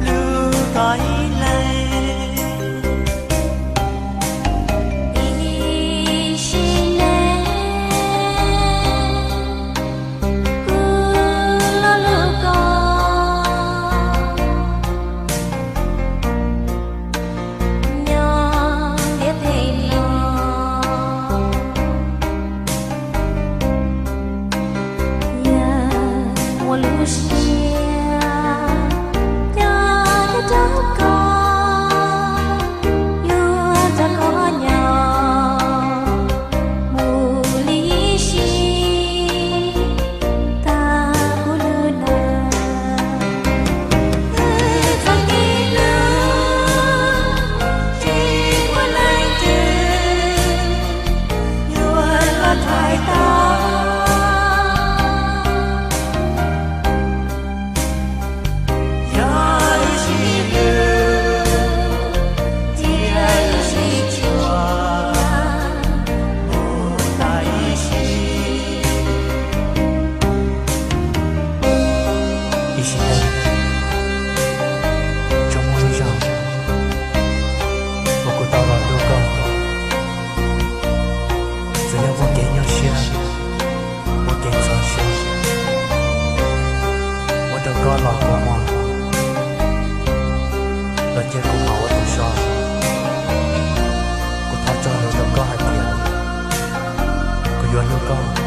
Lub koj ib leeg, ib sim neej, kuv los lub koj, nyob ntiaj teb no. Yog ua lub siab coj nyob rau koj, yuav rau koj nyob mus li ib sim tag kuv lub neej. Txoj kev hlub tsis muaj leej twg yuav los thaiv tau. Yog lub sij hawm thiab lub sij hawm mus tau ib sim, ib sim neej, tsuas muaj ib zaug uas kuv tau los hlub koj. Txawm yog muaj kev nyuaj siab, muaj kev ntxhov siab, ua rau koj los kua muag, los cia kuv mam ua tus so. Kuv thov txog lus rau koj hais tias kuv yuav hlub koj